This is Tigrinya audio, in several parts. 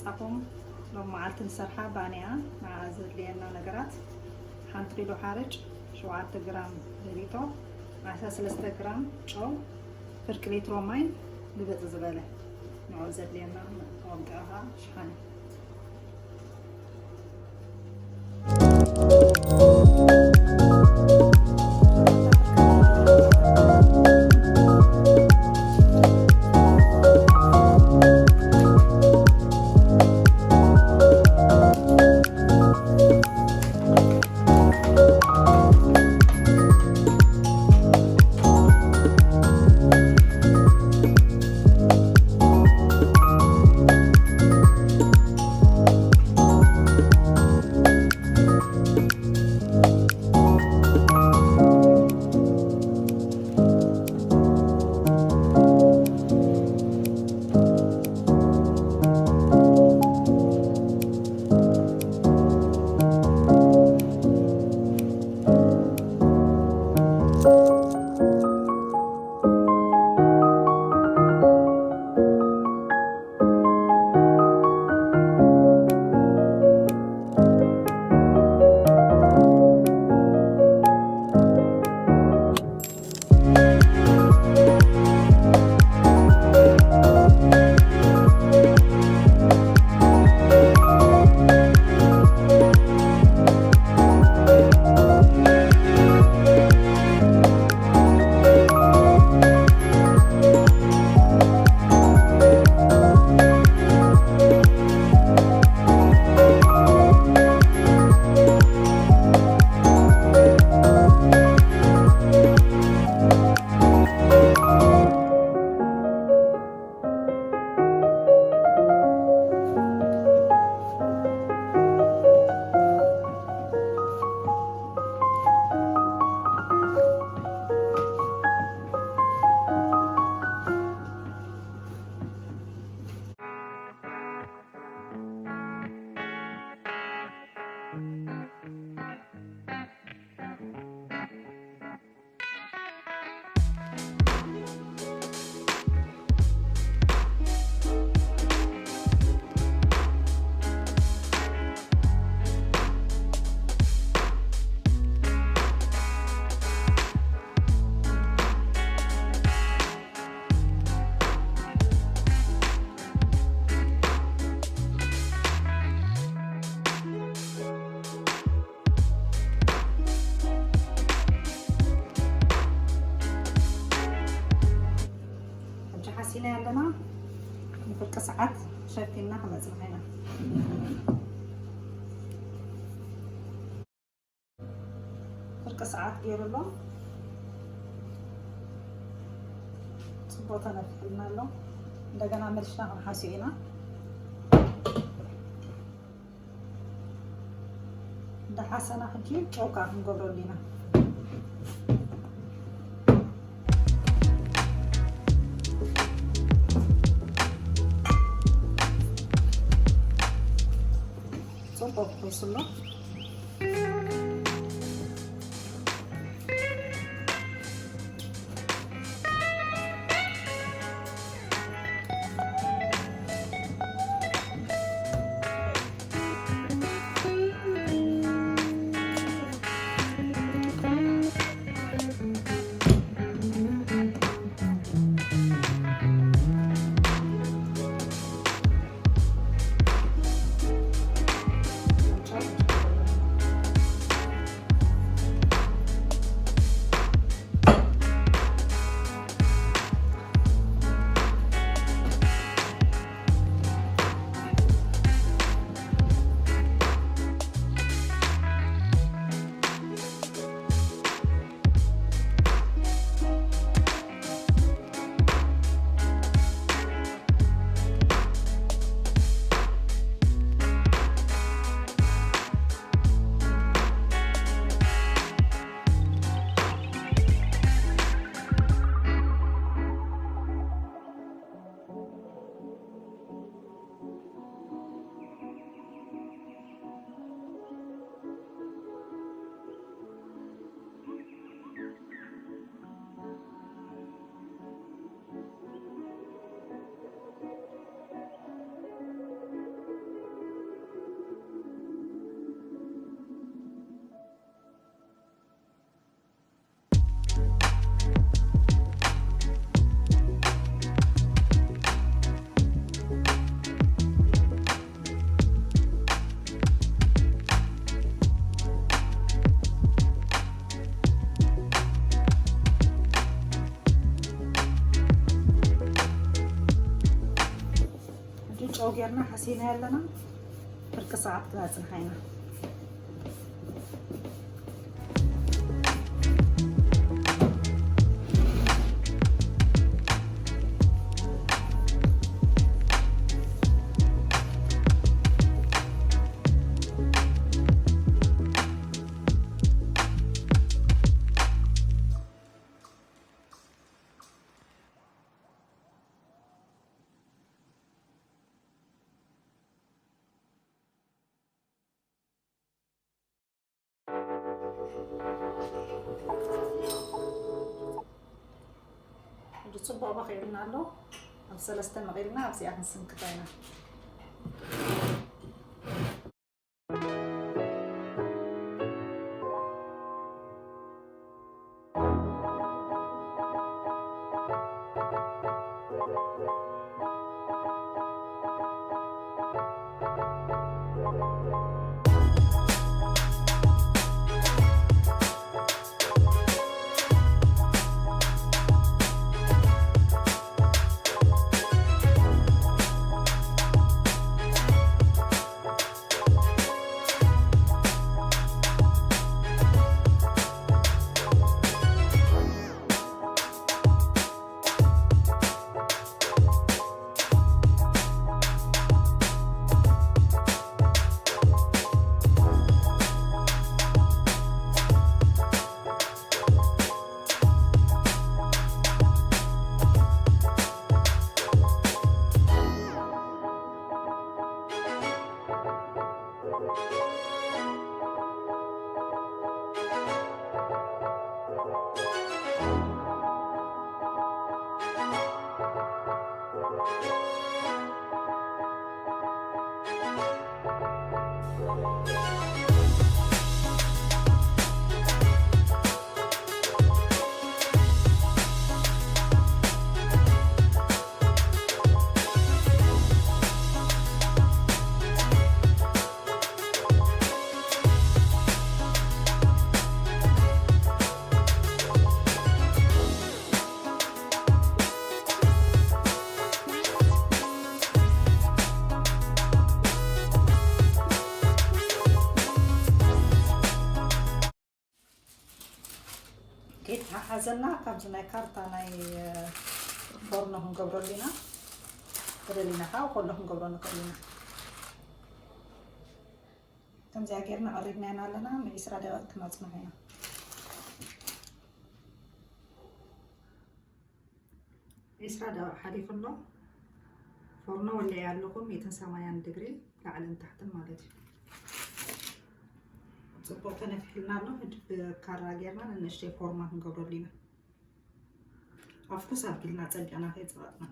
ጻኹም ሎም መዓልቲ ንሰርሓ ባንያ ንዓ ዘድልየና ነገራት ሓንቲ ኪሎ ሓርጭ፣ ሸውዓተ ግራም ሪጦ፣ ዓሰርተ ሰለስተ ግራም ጨው፣ ፍርቂ ሊትሮ ማይ፣ ግብጥ ዝበለ ንዑ ዘድልየና መቐምጠኻ ሽሓነ። ሕጂ ሓሲና ኣለና። ንፍርቂ ሰዓት ሸፊና ክመጽእ ኢና። ፍርቂ ሰዓት ገይሩ ኣሎ። ጽቡቕ ተነፊሕልና ኣሎ። እንደገና መሊስና ክንሓስዮ ኢና። እንዳሓሰና ሕጂ ጨው ከዓ ክንገብረሉ ኢና። ጽቡቕ ኮይሱ ኣሎ። ጌርና ሓሲና ኣለና። ፍርቂ ሰዓት ክነጽንሓ ኢና። ሕጂ ጽቡቕ በኺዕልና ኣሎ። ኣብ ሰለስተ መቒልና ኣብዚኣ ክንስንክታ ኢና። ከይተሓሓዘና ካብዚ ናይ ካርታ ናይ ፎርኖ ክንገብረሉ ኢና። ተደሊና ከዓ ከሎ ክንገብሮ ንኽእል ኢና። ከምዚኣ ጌርና ቀሪብና ኢና ኣለና። ንዒስራ ደቂቕ ክነጽንሖ ኢና። ዒስራ ደቂቕ ሓሊፉ ኣሎ። ፎርኖ ወሊዐ ኣለኹ፣ ሚእትን ሰማንያን ድግሪ ላዕልን ታሕትን ማለት እዩ። ጽቡቕ ተነፊሕልና ኣሎ። ሕጂ ብካራ ጌርና ንንእሽተይ ፎርማ ክንገብረሉ ኢና። ኣፍኩስ ኣቢልና ጸቢቕና ከይጸቐጥና።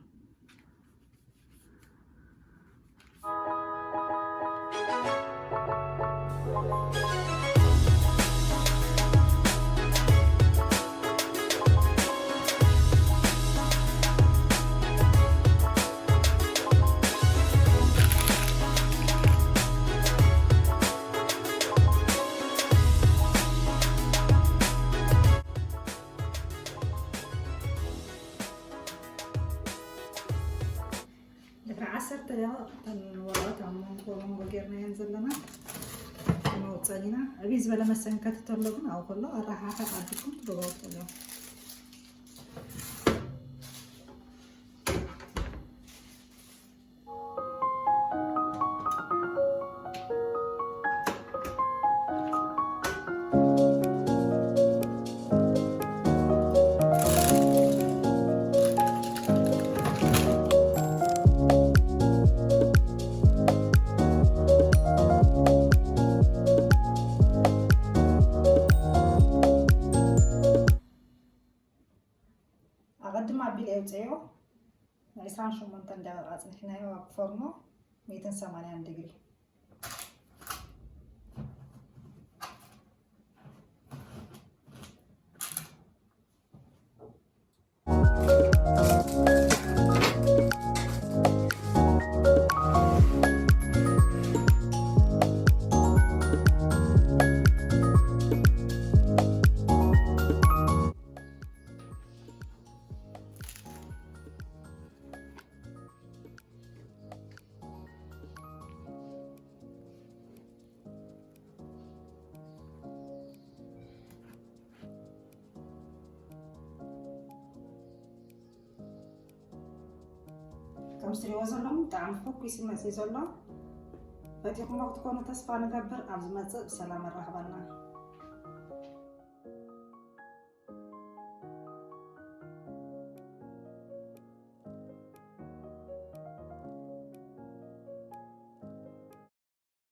ድሕሪ ዓሰርተ ደቂቕ እተን ወረቐት ኣብ መንጎ መንጎ ጌርናየን ዘለና ነውፀን ኢና። ዕብይ ዝበለ መሰንከቲ ተሎ ግን ኣብኡ ከሎ ኣረሓሓቕ ኣቢልኩም ትገብሮ ትኽእሉ እዮም። ኣቐድም ኣቢለ የውፅኦ። ንዒስራን ሸሞንተን ደቂቓ ኣጽኒሕናዮ ኣብ ፎርኖ ሚእትን ሰማንያን ዲግሪ። ትሪእዎ ዘለኹም ብጣዕሚ ፈኩስ ይመፅእ ዘሎ። ፈቲኹሞ ክትኮኑ ተስፋ ንገብር። ኣብ ዝመፅእ ብሰላም ኣራኽበና።